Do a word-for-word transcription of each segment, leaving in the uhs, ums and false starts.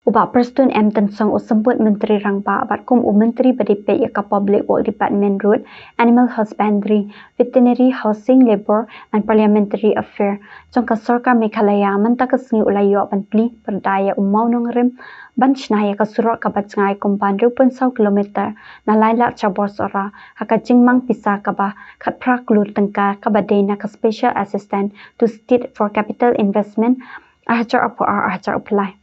U Bah Prestone M Tynsong u Symbud Myntri Rangbah bad kum u Myntri ba dei peit ïa ka Public Work Department Road, Animal Husbandry, Veterinary, Housing, Labour and Parliamentary Affair jong ka Sorkar Meghalaya mynta ka sngi u la ïoh ban plie pyrda ïa u mawnongrim ban shna ïa ka surok kaba jngai kumba hynriewphew saw kilometer na Lailad sha Borsohra ha ka jingmang pisa kaba khatphra klur tyngka kaba dei na ka Special Assistance to State for Capital Investment arhajar arphew ar arhajar arphew lai.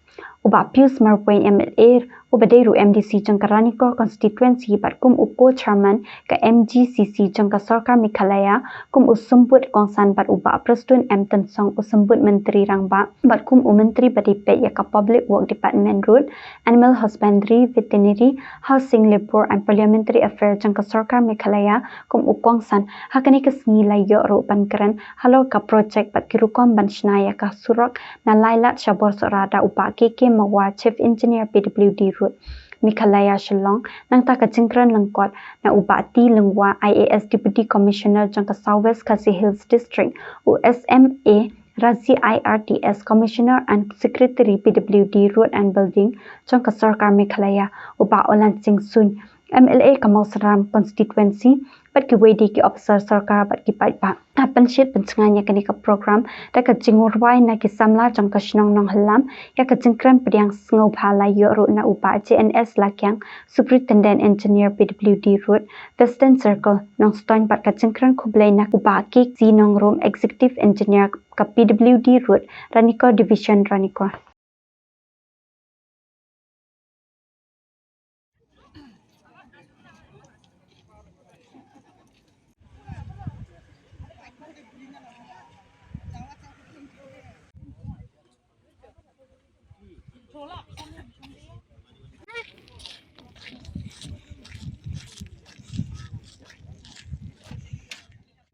U Bah Pius Marwein M L A uba dei ruh M D C jong ka Ranikor Constituency bad kum u Co-Chairman ka M G C C jong ka Sorkar Meghalaya, kum u Symbud kongsan bad u Bah Prestone M Tynsong u Symbud Myntri Rangbah bad kum u Myntri ba dei peit ïa ka Public Work Department Road, Animal Husbandry, Veterinary, Housing, Labour and Parliamentary Affair jong ka Sorkar Meghalaya kum u kongsan ha kane ka sngi la ïoh ruh ban kren halor ka project bad ki rukom ban shna ïa ka surok na Lailad sha Borsohra da u Bah K K Mawar, Chief Engineer P W D Road Meghalaya Shillong, nangta ka jingkren lyngkot na u Bah T Lyngwa, I A S Deputy Commissioner jong ka South West Khasi Hills District, u S M A Razi, I R T S Commissioner and Secretary P W D Road and Building jong ka Sorkar Meghalaya, u Bah Olan Singh Suin, M L A ka Mawsynram Constituency, bad kiwei de ki ophisar sorkar bad ki paidbah. Ha pynshit pynsngew ïa kane ka program da ka jingrwai na ki samla jong ka shnong Nonghyllam ïa ka jingkren pdiang sngewbha la ïoh ruh na u Bah J N S Lakiang, Superintendent Engineer P W D Road, Western Circle, Nongstoiñ bad ka jingkren khublei na u Bah K C Nongrum, Executive Engineer ka P W D Road, Ranikor Division, Ranikor.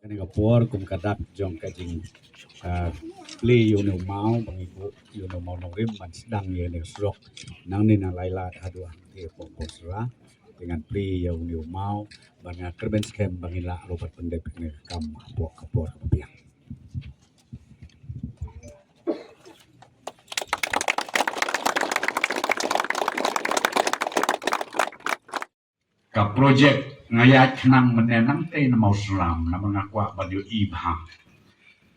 Kane ka por kum ka dak jong ka jing, ah, plie ïa une u maw, ba ngi buh ïa une u mawnongrim ban sdang ïa kane ka surok nangne na Lailad haduh hangtei hapoh Borsohra. Te ngan plie ïa une u maw bad nga kyrmen skhem ba ngin lah ruh ban pyndep ïa kane ka kam hapoh ka por kaba biang. Ka projek nga ïaid khnang mynne nangtei na Mawsynram namar nga kwah ban ïohi bha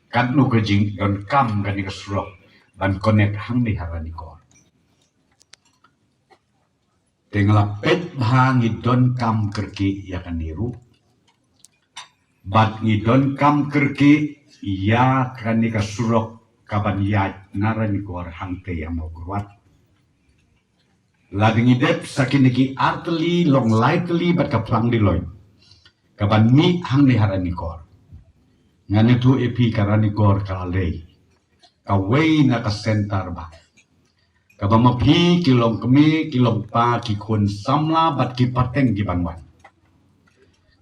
katno ka jingdonkam kane ka surok ban connect hangne ha Ranikor. Te nga la peit bha ngi donkam kyrkieh ïa kane ruh. Bad ngi donkam kyrkieh ïa kane ka surok kaban ïaid na Ranikor hangtei ha Mawkyrwat. Lada ngi dep sa kine ki ar tylli, long lai tylli bad ka phlang Diloin kaban mih hangne ha Ranikor. Ngan ïathuh ïa phi ka Ranikor ka la lei kawei na ka center bah kaba ma phi ki long kmie, ki long kpa, ki khun samla bad ki pateng kiban wan.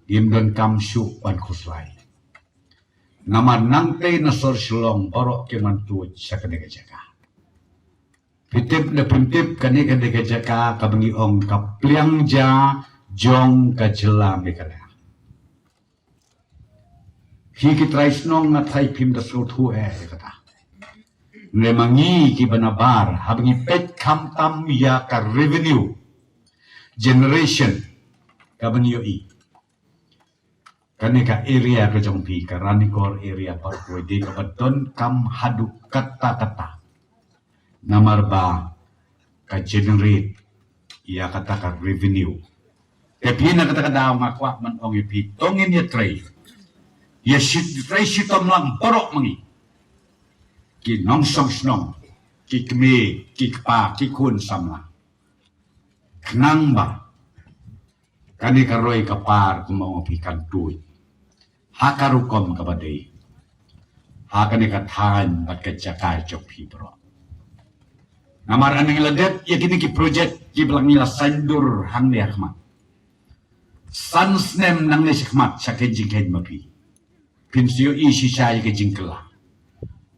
Ngim donkam shuh ban khuslai. Namar nangtei na sor Shillong baroh kim wan tuid sha kane ka jaka. Phi tip ne phim tip, kane ka dei ka jaka kaba ngi ong ka pliang ja jong ka jylla Meghalaya. Phi ki trai shnong nga tharai phim da sngewthuh eh ïa kata. Hynrei ma ngi kiba nabar haba ngi peit khamtam ïa ka revenue generation kaba ngi ïohi. Kane ka area ka jong phi, ka Ranikor area, baroh kawei dei kaba donkam haduh katta katta. Namar ba ka generate ïa kata ka revenue. Te phi na kata ka daw nga kwah ban ong ïa phi, to ngin ïatrei. Ïa shi-, trei shitom lang baroh ma ngi. Ki nongshong shnong, ki kmie, ki kpa, ki khun samla. Khnang ba kane ka roi ka par kumba ong phi kan tuid ha ka rukom kaba dei ha kane ka thaiñ bad ka jaka jong phi baroh. Namar hangne la dep ïa kine ki projek kiba la ngi la saiñdur hangne ha khmat. San snem nangne shakhmat sha ka jingkheiñ ma phi. Phin sa ïohi shisha ïa ka jingkylla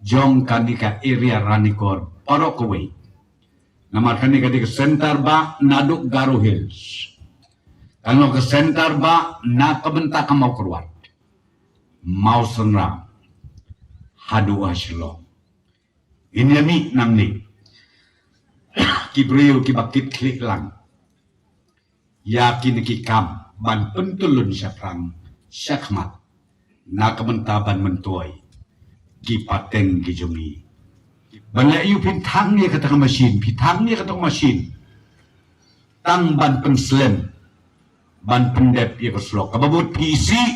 jong kane ka area Ranikor baroh kawei. Namar kane ka dei ka center bah naduh Garo Hills. Kan long ka center bah na ka bynta ka Mawkyrwat, Mawsynram haduh ha Shillong. Ngin ïa mih nangne. ki briew kiba kit khlieh lang ïa kine ki kam ban pyntyllun shaphrang shakhmat na ka bynta ban myntoi ki pateng ki jong ngi. Ban leh aïu? Phi thang ïa kata ka mashin, phi thang ïa kata ka mashin tang ban pynslem, ban pyndep ïa ka surok. Kaba bud phi isih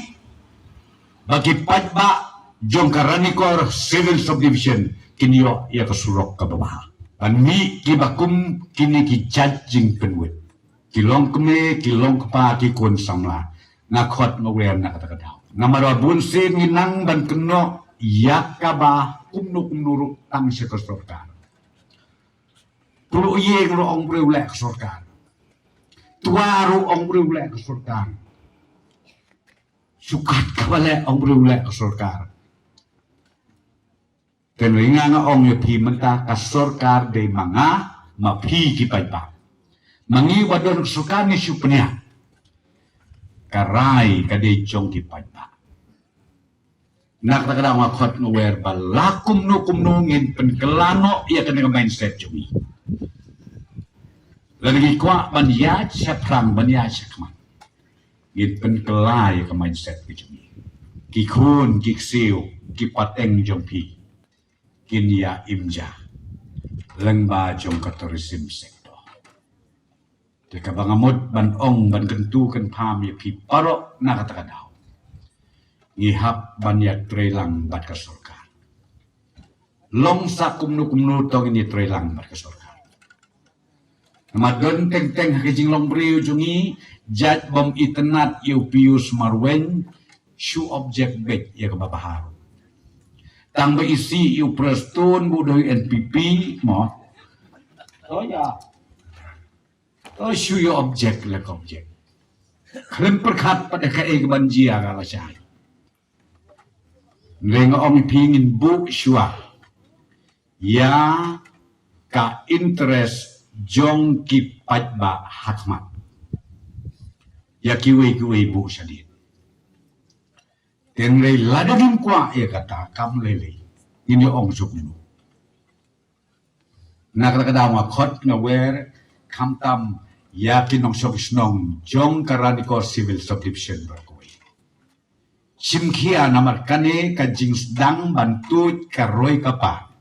ba ki paidbah jong ka Ranikor Civil Subdivision kin ïoh ïa ka surok kaba bha. Ban mih kiba kum kine ki jait jingpynwit, ki long kmie, ki long kpa, ki khun samla, nga khot nga wer na kata ka daw. Namar ba bun sien ngi nang ban kynnoh ïa kaba kumno kumno ruh tang sha ka sorkar. Puluk ïing ruh ong briew leh ka sorkar. Twa ruh ong briew leh ka sorkar. Sukat kaba leh ong briew leh ka sorkar. Te nga nga ong ïa phi mynta, ka sorkar dei ma nga ma phi ki paidbah. Ma ngi ba don ka sorkar ngi shu pynïaid. Ka rai ka dei jong ki paidbah. Na kata ka daw nga khot nga wer ba la kumno kumno ngin pynkylla noh ïa kane ka mindset jong ngi. Lada ngi kwah ban ïaid shaphrang, ban ïaid shakhmat, ngin pynkylla ïa ka mindset ka jong ngi. Ki khun ki ksiew, ki pateng jong phi kin ïa im ja lyngba jong ka tourism sector. Te kaba nga mut ban ong, ban kyntu kynpham ïa phi baroh na kata ka daw, ngi hap ban ïatrei lang bad ka sorkar. Long sa kumno kumno to ngin ïatrei lang bad ka sorkar. Namar don teng teng ha ka jinglong briew jong ngi, jait bym itynnad ïa u Pius Marwein, shu object beit ïa kaba bha. Tang ba isih ïa u Prestone, ba u dei u N P P mo. To ïa, to shu ïa object la ka object. Khlem pyrkhat pat da kaei kaban jia ka la shai. Hynrei nga ong ïa phi, ngin buh shuwa ïa ka interest jong ki paidbah ha khmat. Ïa kiwei kiwei buh shadien. Te hynrei lada ngim kwah ïa kata, kam lei lei ngin ïa ong suk minu. Na kata ka daw nga khot nga wer, khamtam ïa ki nongshong shnong jong ka Ranikor Civil Subdivision baroh kawei. Shim khia namar kane ka jingsdang ban tuid ka roi ka par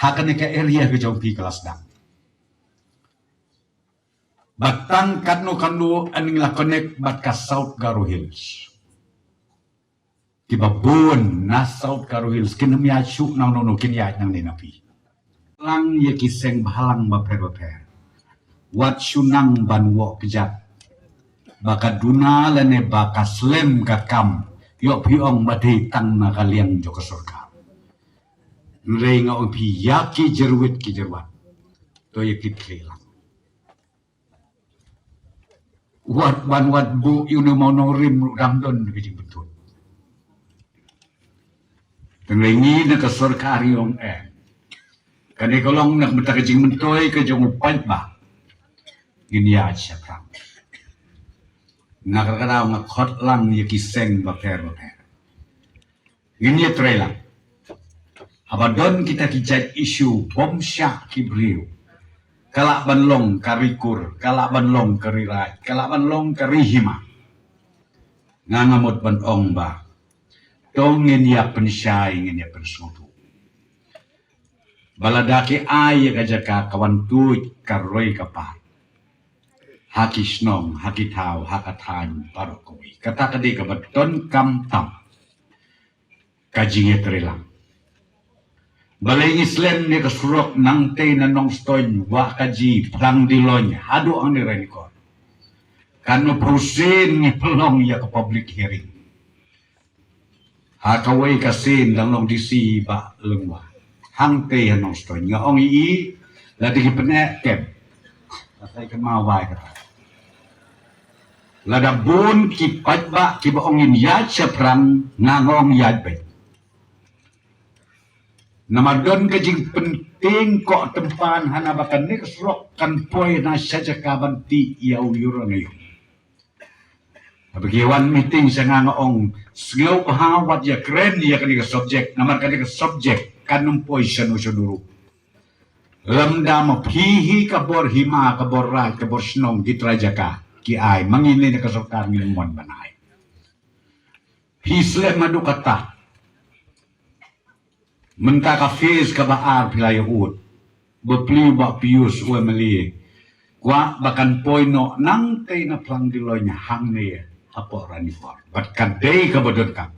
ha kane ka area ka jong phi ka la sdang. Bad tang katno katno ngi la connect bad ka South Garo Hills. Kiba bun na South Garo Hills kin ym ïaid shuh na uno uno, kin ïaid nangne na phi. Lang ïa ki seng bhalang bapher bapher. Wat shu nang ban wok kjat ba ka duna lane ba ka slem ka kam ïoh phi ong ba dei tang na ka liang jong ka sorkar. Hynrei nga ong phi, ïa ki jyrwit ki jyrwat, to ïa ki thleh lang. Wat ban wat buh ïa une u mawnongrim ruh dang don ka jingpynthut. Te ngi na ka sorkar ïa ong eh, kane ka long na ka bynta ka jingmyntoi ka jong u paidbah. Ngin ïa shaphrang. Na ka daw nga khot lang ïa ki seng bapher bapher. Ngin ïa trei lang. Haba don kita ki jait issue bym shah ki briew, ka lah ban long ka ri kur, ka lah ban long ka ri raid, ka lah ban long ka ri hima. Nga nga mut ban ong ba to ngin ïa pynshai, ngin ïa pynsngewthuh. Ba lada ki ai ïa ka jaka ka wan tuid ka roi ka par ha ki shnong, ha ki thaw, ha ka thaiñ baroh kawei, kata ka dei kaba donkam tam ka jingïatrei lang. Balei ngi slem ïa ka surok nangtei na Nongstoiñ, Wahkaji, Phlangdilloiñ haduh hangne Ranikor? Katno phew sien ngi pynlong ïa ka public hearing. Ha kawei ka sien dang long D C Bah Lyngwa hangtei ha Nongstoiñ. Nga ong ïa i, lada ki pyneh kem, lada ki kynmaw wai kata. Lada bun ki paidbah kiba ong ngin ïaid shaphrang, nga nga ong ïaid beit. Namar don ka jingpyntieng koh tympan hana ba kane ka surok kan poi na sha jaka ban tih ïa u Urangaiung. Haba ki wan meeting sha nga nga ong, sngewbha wat ïa kren ïa kane ka subject, namar kane ka subject kan ym poi shano shano ruh. Lymda ma phi hi ka bor hima, ka bor raid, ka bor shnong, ki trai jaka ki ai, ma ngi ne na ka sorkar ngin mon ban ai. Phi slem haduh katta. Mynta ka phase kaba ar phi la ïa ud. Ba pli ba pius u M L A. Kwah ba kan poi noh nangtei na phlang Diloin hangne hapoh Ranipor. Bad ka dei kaba donkam.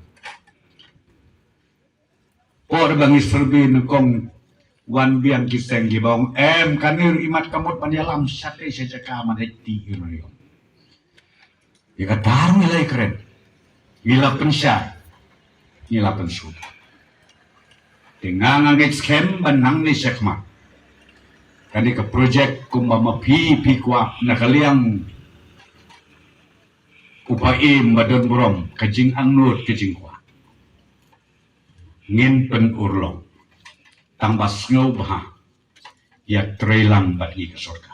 Por ba ngi survey nyngkong wan biang ki seng kiba ong em, kane ruh imat ka mut ban ïalam shatei sha jaka man hei ti i ruh. Ïa kata ruh ngi la ïakren, ngi la pynshai, ngi la pynsuk. Te nga nga ngeit skhem ba nangne shakhmat kane ka project kumba ma phi phi kwah na ka liang u paidbah ba don burom, ka jingangnud ka jingkwah, ngin pynurlong. Tang ba sngewbha ïa trei lang bad ngi ka sorkar.